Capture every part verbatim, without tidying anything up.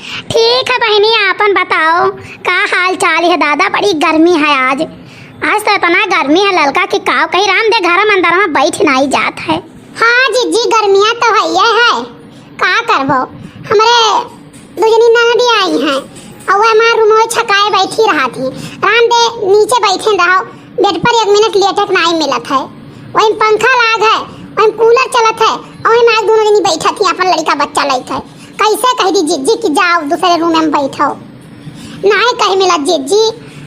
ठीक है बहिनी, आपन बताओ, का हाल चाल है दादा? बड़ी गर्मी है आज। आज तो इतना गर्मी है ललका कि काव कही, राम दे घर में अंदर में बैठ नाई जात है। हाँ जिज्जी, गर्मिया तो है ये है, का करबो? हमरे दो जनी ननदी आई हैं और वो हमार रूम में छकाए बैठी रहत ही। राम दे नीचे बैठे रहो, बेड पर एक मिनट लेटे के नाई मिलत है। वही पंखा लाग है, वही कूलर चलत है, और वही में दोनों जनी बैठत ही, अपन लड़का बच्चा लइके। कैसे कह दी जिज्जी कि जाओ दूसरे रूम में बैठो? नाई कहीं मिलत जिज्जी।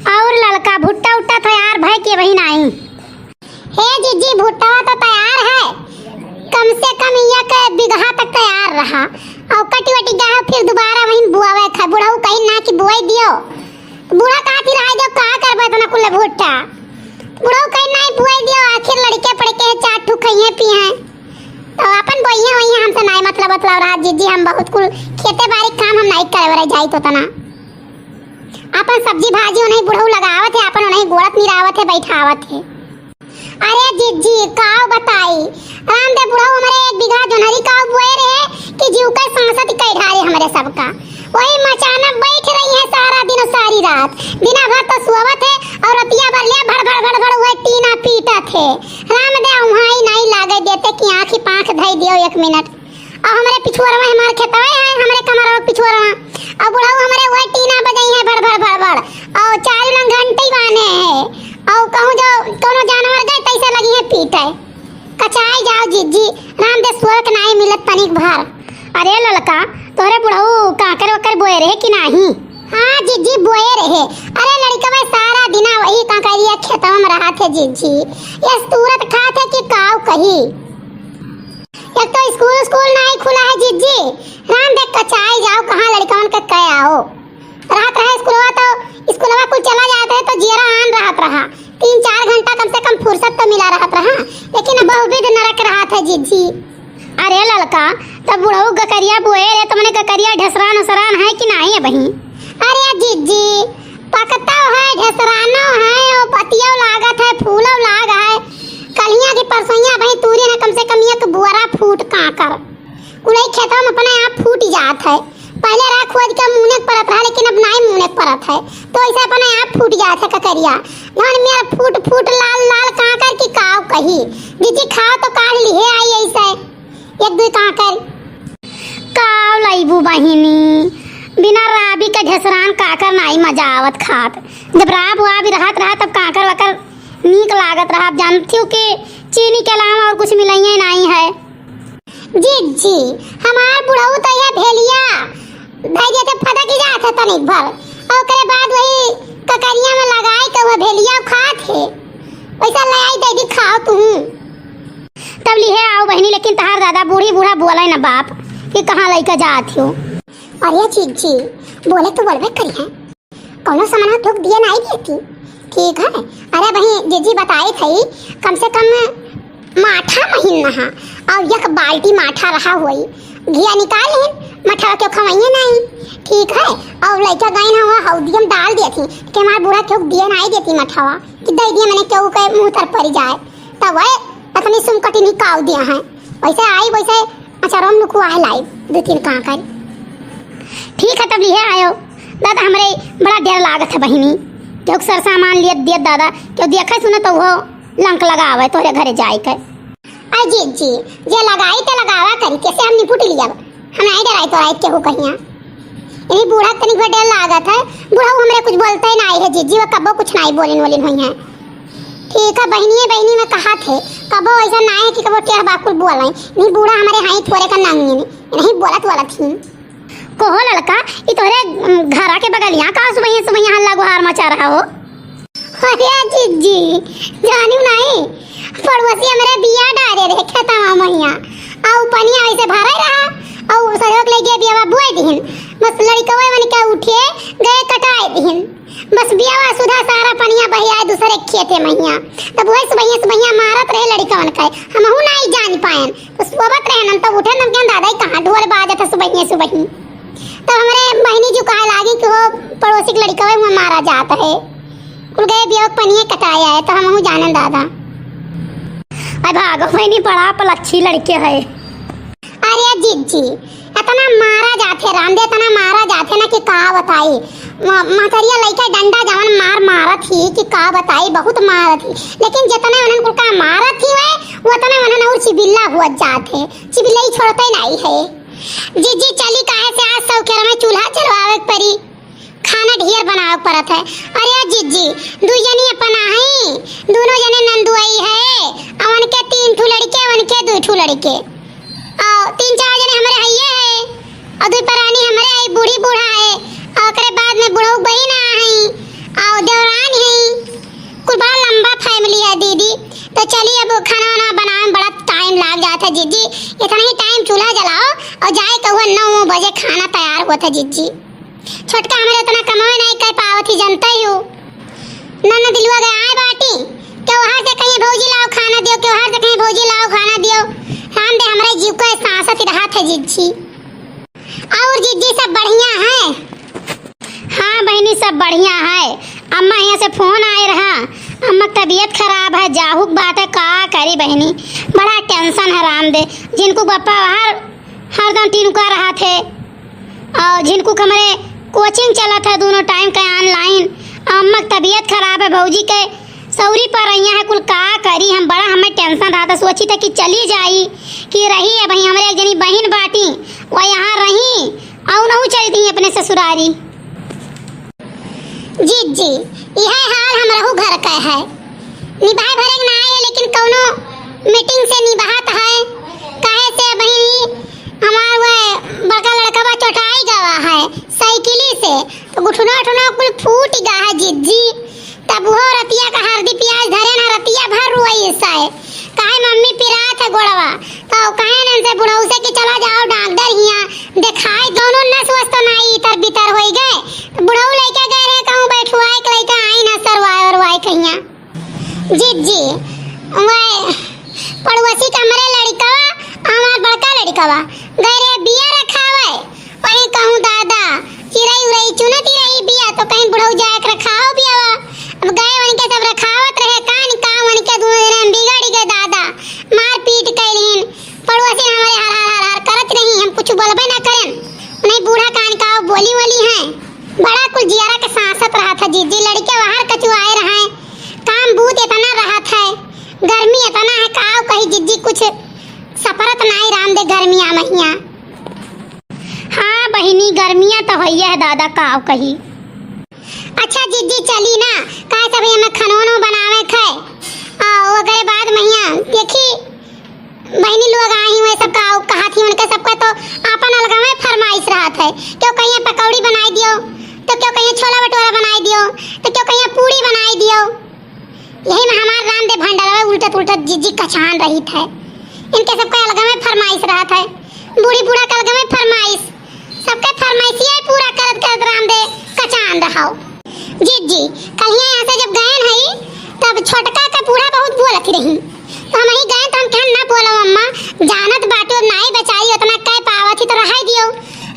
और ललका भुट्टा उट्टा तैयार भय के वही नाई? हे जिज्जी, भुट्टा तो तैयार है, कम से कम एक बीघा तक तैयार रहा, और कटी वटी गया, फिर दोबारा वही बुआवे खा। बुढ़ऊ कहीं ना कि बुआई दियो, बूढ़ा कहत ही रहा जो का करबे इतना कुल भुट्टा। बुढ़ऊ कहीं नाई बुआई दियो, आखिर लड़के पड़के हैं, चार ठू खइहे पिए। तो अपन बोइहे वही, हमसे नाई मतलब बतलाव रहा जिज्जी, हम बहुत कुल खेते बाड़ी काम हम नाई करे बरे जाई तो तना। अपन सब्जी भाजी उन्हें बुढ़ऊ लगावत है, अपन उन्हें गोड़त निरावत है, बैठावत है। अरे जिज्जी, काव बताई, रामदेव बुढ़ऊ हमरे एक बीघा जोन्हरी काव बोए रहे कि जीव के सांसत कई ढारे हमरे सबका। वही मचाना बैठ रही है सारा दिन सारी रात, दिना भर तो सोवत है और रतिया भर लिया भड़ भड़ भड़ भड़ वही टीना पीटत है। रामदेव वहाँ ही नहीं लागे देते कि आँखी पाँख धई दियो एक मिनट। और हमरे पिछुआरवा हमार खेतवा है, हमरे कमरवा पिछुआरवा। और बुढ़ऊ हमरे वही टीना बजई है भड़ भड़ भड़ भड़। और चार नंग घंटी बाने है। और कहूँ जो कोनो जानवर गए तैसे लगी है पीटे। कचाई जाओ जिज्जी, राम दे स्वर्ग नाई मिलत तनिक भर। अरे ललका, तोहरे बुढ़ऊ कांकर वकर बोए रहे कि नाही? हाँ जिज्जी, बोए रहे। अरे लड़कवा सारा दिना वही कांकरिया खेतवा में रहत है जिज्जी। ये सूरत खात है कि काव कही। एक तो स्कूल, स्कूल नाई खुला है जिज्जी, राम दे कचाई जाओ, कहाँ लड़कवन के कह आओ। रहत रहा स्कूलवा तो, स्कूलवा कुल चला जात है तो जियरा आन रहत रहा, तीन चार घंटा कम से कम फुर्सत तो मिला रहत रहा, लेकिन अब बहुविध नरक रहत है जिज्जी। अरे ललका, तब बुढ़ऊ गकरिया बोए रहे, तो मने गकरिया ढेसरान उसरान है कि नाही अबहीं? अरे जिज्जी, पकतौ है, ढेसरानौ है, ओ पतियौ लागत है, फूलौ लाग है। कलिया के परसोइया भाई तूरे ना कम से कम एक बोरा फूट कांकर। कुलई खेतवा में अपने आप फूट जात है। पहले रह खोद के मुने के परत रहा, लेकिन अब नाई मुने के परत है। तो ऐसे अपने आप फूट जात है ककरिया। धन मेर फूट फूट लाल लाल कांकर की काव कही। जिज्जी खाओ तो काढ़ लिहे आई ऐसे। एक दुई कांकर। काव लइबू बहिनी, बिना राबी के ढेसरान काकर नाई मजा आवत खात। जब राब वाबी रहत रहा तब काकर वाकर नीक लागत रहा। अब जानती हूँ कि चीनी के अलावा और कुछ मिलइये नाई है। जिज्जी, हमार बुढ़ऊ तो यह भेलिया धइ देते फदक जात है तनिक भर, और ओकरे बाद वही ककरिया में लगाई के वह भेलिया खात है। वैसा ले आई दे दी खाओ तुहूँ। तब लिहे आओ बहिनी, लेकिन तहार दादा बूढ़ी बूढ़ा बोले न बाप कि कहाँ लइके जात हो। अरे जिज्जी, बोले तो बोलबे करी है, कौनो सामान केहू के दिए नाई देती, ठीक है। अरे बहिन जिज्जी बताई थई, कम से कम माठा महीन नहा, और एक बाल्टी माठा रहा होई, घिया निकाल लेन, मठवा के खवइये नाई, ठीक है। और लइका गइन हुआ हौदी में डाल देती कि हमार बूढ़ा केहू के दिए नाई देती मठवा कि दे दिए, मने केहू के मुँह तर पड़ी जाए। तब वह अपनी सुमकटी निकाल दिया है। वैसे आई, वैसे अचारों में लुकुआ है लाई, दो तीन कांकर। ठीक है, तब लिहे आयो। दादा, हमरे बड़ा डर लागत है बहिनी, क्यों सर सामान लियत दियत दादा, क्यों देखे सुने तो वो लंक लगावे तोरे घरे जाए के। अरे जिज्जी, जे लगाई ते लगावा करी, कैसे हम निपुट लियब? हम नहीं डराई तो रात केहू कहिया। इन्हीं बूढ़ा तनिक भर डर लागत है, बूढ़ा हमरे कुछ बोलते ही नहीं है जिज्जी, वो कब्बो कुछ नहीं बोलिन वोलिन हुई है। ठीक है, बहिनिये बहिनी में कहा थे, कबो ऐसा ना है कि कबो टेढ़ बाकुल बोले। नहीं, बूढ़ा हमारे हाई थोरे का नांगी ने, नहीं बोलत वाला थी। कहो ललका, ई तोहरे, उम, घरा के बगलिया का सुबहिया सुबहिया हल्ला गुहार मचा रहा हो? अरे जिज्जी, जानू नहीं, पड़ोसी हमरे बिया डारे रहे खेतवा महिया, आउ पनिया ऐसे भरे रहा, आउ सहयोग ले गए बियावा बोए दिहिन, बस लड़कवे मन के उठे गए कटाए दिहिन। बस बियावा सुधा सारा पनिया बहियाए दूसरे खेते महिया। तब वही सुबहिया सुबहिया मारत रहे लड़िकवन के, हमहू नाई जान पाएन। तो सोवत रहन, तब उठे, हम कहन, "दादा, ई कहाँ ढोल बाजत है सुबहिया सुबहिया?" तब हमरे बहिनी जो कहे लागी कि वो पड़ोसी के लड़िकवे हुआ मारा जात है, कुल गए बियावा के पनिया कटाए आए, तो हमहू जानन दादा। अरे भागो बहिनी, बड़ा पलच्छी लड़के है। अरे जिज्जी, इतना मारा जाथे रामदे, एतना मारा जाथे ना कि का बताई। म-, महतरिया लइका डंडा जवन मार मारत ही कि का बताई, बहुत मारत ही। लेकिन जेतने उन्हन कुल का मारत ही वे, ओतने उन्हन और चिबिल्ला हुअत जाथे। चिबिल्ला ही छोड़ते नाई है। जिज्जी चली, काहे से आज सौकेर में चूल्हा जलवावे के परी, खाना ढेर बनावे के परत है। अरे जिज्जी, दुई जनी अपन आई, दोनों जने नंदुआई है, अवन के तीन ठू लड़के, अवन के दुई ठू लड़के। अउ तीन चार जने हमरे हइये है, अउ दुई परानी हमरे है, बूढ़ी बूढ़ा है, अउ ओकरे बाद में बुढ़ऊ बहिन आई, अउ देवरान है, कुल बड़ा लंबा family है दीदी। तो चली अब खाना वाना बनावे में बड़ा time लाग जात है जिज्जी, इतना ही time चूल्हा जलाओ अउ जाए कहुआ नौ बजे खाना तैयार होत है जिज्जी। छोटका हमरे उतना कमावे नाहीं कर पावत ही, जनते ही हो। ननद लोग आए बाटी, केहू हर से कहिए भौजी लाओ खाना दियो, केहू हर से कहिए भौजी लाओ खाना दियो। रामदे हमरे जीव को सांसत ही रहत है जिज्जी। और जिज्जी सब बढ़िया है? हाँ बहिनी, सब बढ़िया है। अम्मा यहाँ से phone आए रहा, अम्मा के तबीयत खराब है, जाहूक बात है, का करी बहिनी, बड़ा tension है रामदे। जिनको बप्पा बाहर हरदम टिनुका रहत है, अउ झिनकू के हमरे coaching चलत है दोनों time के online। अम्मा के तबीयत खराब है, भौजी के सौरी पर रहिया है, कुल का करी हम, बड़ा हमें tension रहत है। सोची थे कि चली जाई कि रही, अब हमरे एक जनी बहिन बाटी, वह यहाँ रही, अउ नहू चली दी अपने ससुरारी। जिज्जी, इहे हाल हमरहू घर के है। निभाए भरे के ना आए, लेकिन कौनो meeting से निभात है। काहे से बहिनी, हमार वह बड़का लड़कवा चोटाई गवा है साइकिली से, तो गुठुना उठुना कुल फूट गया है जिज्जी। तब वो रतिया का हरदी पियाज धरे ना, रतिया भर रोई से। काहे मम्मी पिरात है गोड़वा, तो कहे न से बुढ़ऊ से कि चला जाओ डॉक्टर हिया देखाई, दोनों नस वस तो नाई इतर बितर होई गए। तो बुढ़ऊ लइका गए रहे कहूँ बैठुआई के लइका आई ना सरवाए वरवाए कहिया। जिज्जी, वह पड़ोसी के हमरे लड़िकवा, हमार बड़का लड़िकवा, गए रहे बिया रखावे। वही कहूँ दादा, चिरई उरई चुनत ही रही बिया, तो कहीं बुढ़ऊ जाए के रखाओ बियावा। अब गए वनके सब रखावत रहे, कान का वनके दोनों जने हम बिगड़ गए दादा, मार पीट कैलिन। पड़ोसी हमरे हर हर हर हर करत रही, हम कुछ बोलबे ना करें। नहीं बूढ़ा कान का बोली वोली हैं। बड़ा कुल जियारा के सांसत रहत है जिज्जी, लड़के बाहर कचुआए रहे, काम बूत इतना रहत है, गर्मी इतना है, काव कही जिज्जी, कुछ सपरत नाई रामदे गर्मिया महिया। हाँ बहिनी, गर्मिया तो हइये है दादा, काव कही। अच्छा जिज्जी, चली ना, काहे सब हमें खानो वानो बनावे के है, आ, ओकरे बाद महिया देखी बहिनी लोग आई हुए सब का कहा थी, उनके सबका तो आपन अलगवे फरमाइश रहत है। क्यों कहिए पकौड़ी बनाई दियो, तो क्यों कहिए छोला भटूरा बनाई दियो, तो क्यों कहिए पूड़ी बनाई दियो। यही में हमार रामदे भंडारवा उल्टत उल्टत जिज्जी कछान रहित है। इनके सबका अलगवे फरमाइश रहत है, बूढ़ी बूढ़ा के अलगवे फरमाइश। सबके फरमाइशिया पूरा करत करत रामदे कचान रहाओ। जिज्जी, कल्हिया यहाँ से जब गयन हई, तब छोटका के बूढ़ा बहुत बोलत रही। तो हम ही गयन तो हम कहन ना बोलो अम्मा, जानत बाटू अब नाई बचाई, उतना कह पावत ही तो रहाई दियो।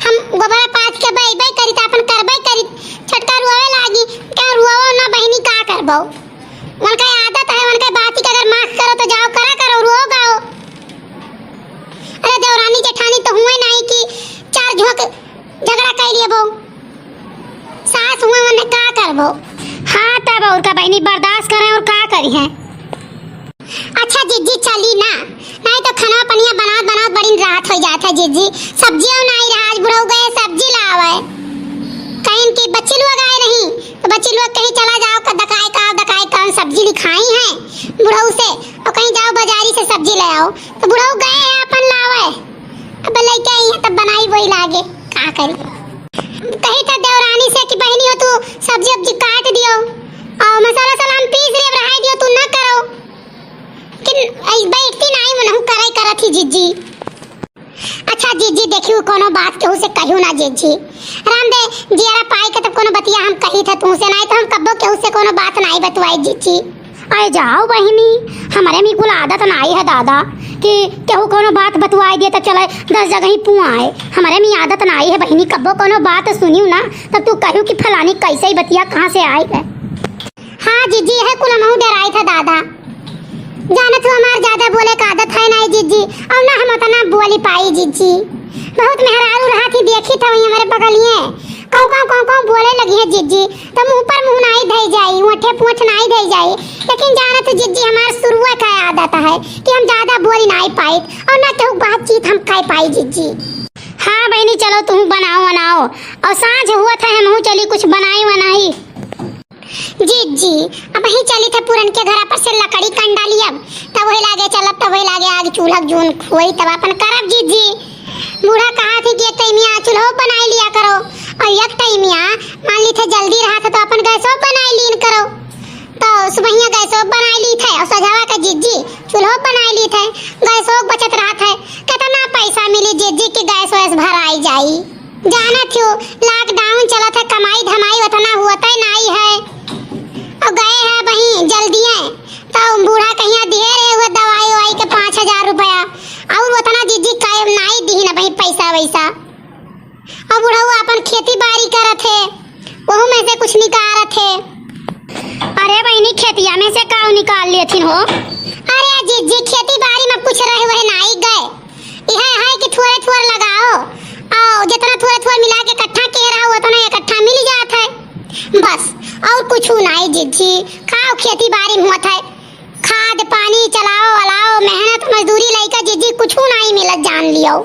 हम गोबरा पाथ के बई बई करी तो अपन करबई करी। छोटका रोवे लागी, कह रोवो ना बहिनी, का करबो? उनका आदत है, उनका बाती के अगर माफ करो तो जाओ करा करो, रो गाओ। अरे देवरानी जेठानी तो हुए नहीं कि चार झोंक झगड़ा कर लिए बो। सास हुए उन्हें का करबो? हाँ तब और का बहिनी, बर्दाश्त करें और का करी हैं। अच्छा जिज्जी चली ना, नहीं तो खाना पनिया बनात बनात बड़ी रात हो जात है जिज्जी। सब्जियों नहीं रहा, आज बुढ़ऊ गए सब्जी लावे। कहीं कि बच्ची लोग आए नहीं तो बच्ची लोग कहीं चला जाओ का दकाई का दकाई कौन सब्जी लिखाई है बुढ़ऊ से, और कहीं जाओ बाजारी से सब्जी ले आओ। तो बुढ़ऊ गए हैं अपन लावे, अब लइके आई है तब बनाई वही लागे, का करी। कही था देवरानी से कि बहिनी हो तू सब्जी उब्जी काट दियो और मसाला वसाला हम पीस लेब, रहाई दियो, तू ना करो। कि आई बैठती नहीं, मनहु करे करत ही जिज्जी। अच्छा जिज्जी, देखियो कोनो बात केहू से कहियो ना जिज्जी। रामदे जियारा पाई के तब कोनो बतिया हम कही था तू से, नहीं तो हम कब्बो केहू से कोनो बात नहीं बतवाई जिज्जी। अरे जाओ बहिनी, हमरे में कुल आदत नाई है दादा कि केहू कोनो बात बतवाई दिए तो चले दस जगह ही पुआए। हमरे में आदत नाई है बहिनी, कब्बो कोनो बात सुनियो ना तब तू कहियो कि फलानी कैसे ही बतिया कहाँ से आई है। हाँ जिज्जी, है कुल हमहू डराई था दादा। जानत हो हमार ज्यादा बोले का आदत है नाई जिज्जी, और ना हम उतना बोली पाई जिज्जी। बहुत मेहरारू रहा थी देखी था वही हमरे बगलिए, काऊ काऊ काऊ काऊ बोले लगी है जिज्जी, तो मुँह पर मुँह नाई धई जाई, ओठे पोठ नाई धई जाई। लेकिन जानत हो जिज्जी, हमार शुरुए का आदत है कि हम ज्यादा बोली नाई पाइत और ना केहू बातचीत हम कह पाई जिज्जी। हाँ बहिनी, चलो तुहू बनाओ बनाओ, और साँझ हुआ था हमहू चली कुछ बनाई वनाई। जिज्जी, अबहीं चली थे पुरन के घरा पर से लकड़ी कंडा लियब, तब वही लागे चलब, तब वही लागे आग चूल्हा जून खोई, तब अपन करब जिज्जी। बूढ़ा कहा थी कि एक टाइमिया चूल्हो बनाई लिया करो, और एक टाइमिया मान ली थे जल्दी रहा था तो अपन गैसो बनाई लीन करो। तो सुबहिया गैसो बनाई ली थे और सझावा के जिज्जी चूल्हो बनाई ली थे, गैसो बचत रहा थे। कितना पैसा मिली जिज्जी कि गैस वैस भराई जाई। जानत हो, lockdown चलत है, कमाई धमाई उतना होते नाई है। और गए है वहीं जल्दिए, तो बूढ़ा कहिया दिए रहे हुए दवाई ववाई के पाँच हजार रुपया, और उतना जिज्जी कायम नाई दीन अबहीं पैसा वैसा। और बुढ़ऊ अपन खेती बाड़ी करत है, वहू में से कुछ निकारत है। अरे बहिनी, खेतिया में से काऊ निकाल लेथिन हो? अरे जिज्जी, खेती बाड़ी में कुछ रहे वह नाई गए, यह है कि थोड़े थोड़े लगाओ, और जितना थोड़े थोड़े मिला के इकट्ठा के रहा, उतना इकट्ठा मिल जात है, बस, और कुछ नाई जिज्जी। काऊ खेती बाड़ी में होत है, खाद पानी चलाओ अलाओ, मेहनत मजदूरी लइका जिज्जी, कुछ नाई मिलत जान लियो।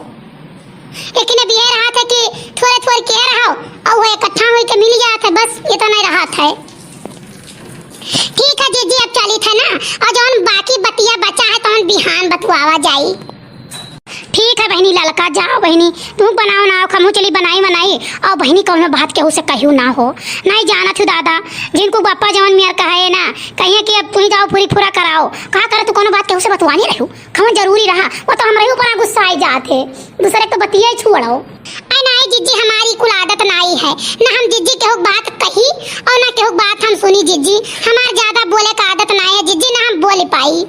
लेकिन अब यह रहा था कि थोड़े थोड़े के रहो, और वो इकट्ठा होई के मिल जात है, बस इतना ही रहा था। ठीक है जिज्जी, अब चली थे ना, और जौन बाकी बतिया बचा है तौन बिहान बतुआवा जाई। ठीक है बहिनी ललका, जाओ बहिनी, तू बनाओ ना, हमहू चली बनाई बनाई। और बहिनी, कौनो बात केहू से कहियो ना हो, नहीं जानत हो दादा, जिनको बापा जवन मियर कहे ना, कहिए कि अब तू ही जाओ पूरी पूरा कराओ, का करे तू कौनो बात केहू से बतुआनी रहो, कौन जरूरी रहा, वो तो हमरे ऊपर गुस्सा आई जात है, दूसरे के बतिया ही छोड़ो। अरे नाई जिज्जी, हमारी कुल आदत नाई है, ना हम जिज्जी केहू बात कही और ना केहू बात हम सुनी जिज्जी, हमार ज्यादा बोले का आदत नाई है जिज्जी, ना हम बोल पाई।